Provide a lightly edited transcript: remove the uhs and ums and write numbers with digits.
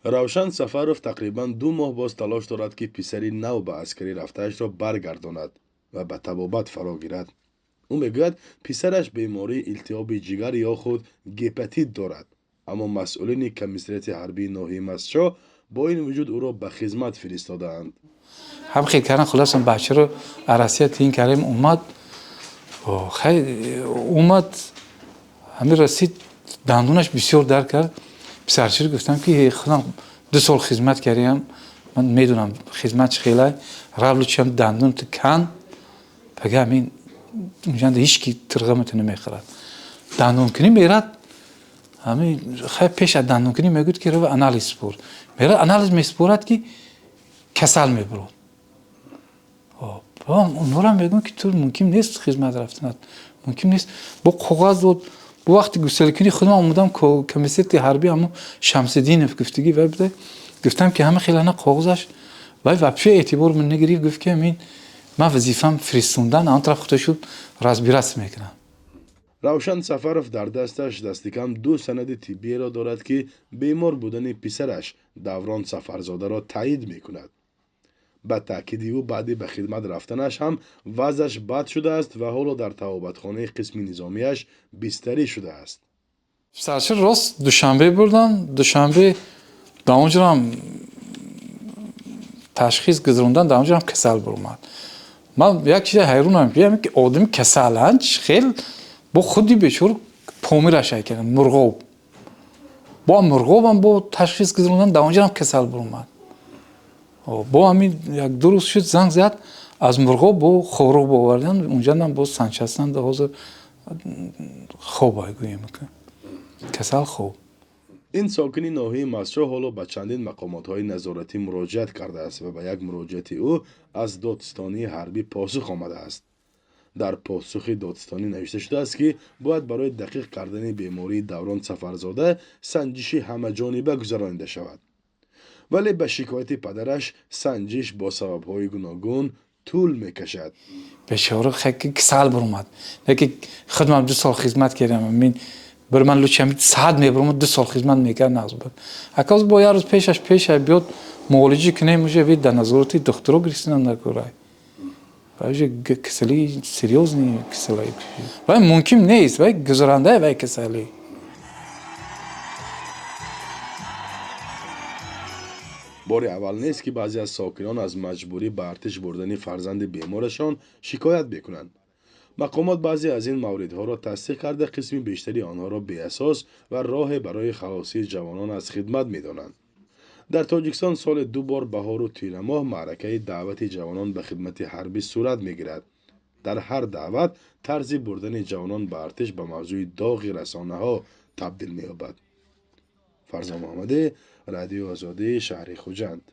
Равшан Сафаров тақрибан 2 моҳ боз талош дорад, ки писари нав ба аскарӣ рафтаашро баргардонад ва ба табобат фаро гирад. Ӯ мегӯяд, писараш бемории илтиҳоби ҷигар ё худ гепатит дорад, аммо масъулини комиссариати ҳарбии ноҳияи Мастчоҳ бо ин вуҷуд ӯро ба хизмат фиристодаанд. Ҳам хел кардан, хулоса, бачаро Россия тин кардем, омад, хай, омад, ҳамин расид, дандонаш бисёр дард кард. Писарчиро гуфтам, ки худам 2 сол хизмат кардам, ман медонам хизмат чӣ хелай, рав, лучше дандон ту кан, пага ҳамин унҷанда ҳеч ки тирғамато намехӯрад. Дандонкунӣ мерад, ҳамин хай, пеш аз дандонкунӣ мегӯяд, ки рава, анализ спор. Мерад, анализ месупорад, ки касал мебурад. Онҳорам мегӯям, ки ту мумкин нест хизмат рафтанат, мумкин нест. Бо коғаз дод. Бо вақти гуселкунӣ худам омадам комиссариати ҳарбӣ, ҳамо Шамсиддинов гуфтагӣ вай буда, гуфтам, ки ҳама хелана коғазаш вай вообще эътибор ман нагирифт. Гуфт, ки ҳамин ман вазифам фиристондан, он тараф худашуд разбираться мекунам. Равшан Сафаров дар дасташ дастикам ду санади тиббиеро дорад, ки бемор будани писараш Даврон Сафарзодаро таъид мекунад. Ба таъкиди ӯ, баъди ба хидмат рафтанаш ҳам вазъаш бад шудааст ва ҳоло дар табобатхонаи қисми низомиаш бистарӣ шудааст. Писарча рост Душанбе бурдан. Душанбе дар онҷоам ташхис гузарондан, дар онҷоам касал буромад. Ман як чизе ҳайронам, ки одами касалан хел бо худи бечор Помираш кардам, Мурғоб, бо Мурғобам бо ташхис гузарондан, дар онҷоам касал буромад. Бо ҳамин як 2 рӯз шуд, занг зад, аз Мурғоб бо Хоруғ овардан, унҷанам боз санчастанд. Ҳозир хоб, гӯем, касал хоб. Ин сокини ноҳияи Мастчоҳ ҳоло ба чандин мақомотҳои назоратӣ муроҷиат кардааст ва ба як муроҷиати ӯ аз додситонии ҳарбӣ посух омадааст. Дар посухи додситонӣ навишта шудааст, ки бояд барои дақиқ кардани бемории Даврон Сафарзода санҷиши ҳамаҷониба гузаронида шавад, вале ба шикояти падараш санҷиш бо сабабҳои гуногун тӯл мекашад. Бечора касал буромад, лекин худмам 2 сол хизмат кардам. Мин бір ман лучше саат мебурам, 2 сол хизмат мекард, нағз буд. Аказ бо як рӯз пешаш пеша биёд, муолиҷа кунем, уже вид дар назорати духтуро гирифтанам дар кӯрай. Вай касали серьёзный касалай, вай мумкин нест, вай гузаранда, вай касалӣ. Бори аввал нест, ки баъзе аз сокинон аз маҷбурӣ ба артиш бурдани фарзанди беморашон шикоят мекунанд. Мақомот баъзе аз ин мавридҳоро тасдиқ карда, қисми бештари онҳоро беасос ва роҳе барои халосии ҷавонон аз хидмат медонанд. Дар Тоҷикистон соли ду бор, баҳору тирамоҳ, маъракаи даъвати ҷавонон ба хидмати ҳарбӣ сурат мегирад. Дар ҳар даъват тарзи бурдани ҷавонон ба артиш ба мавзӯи доғи расонаҳо табдил меёбад. Фарзон Муҳаммадӣ, Радиои Озодӣ, шаҳри Хуҷанд.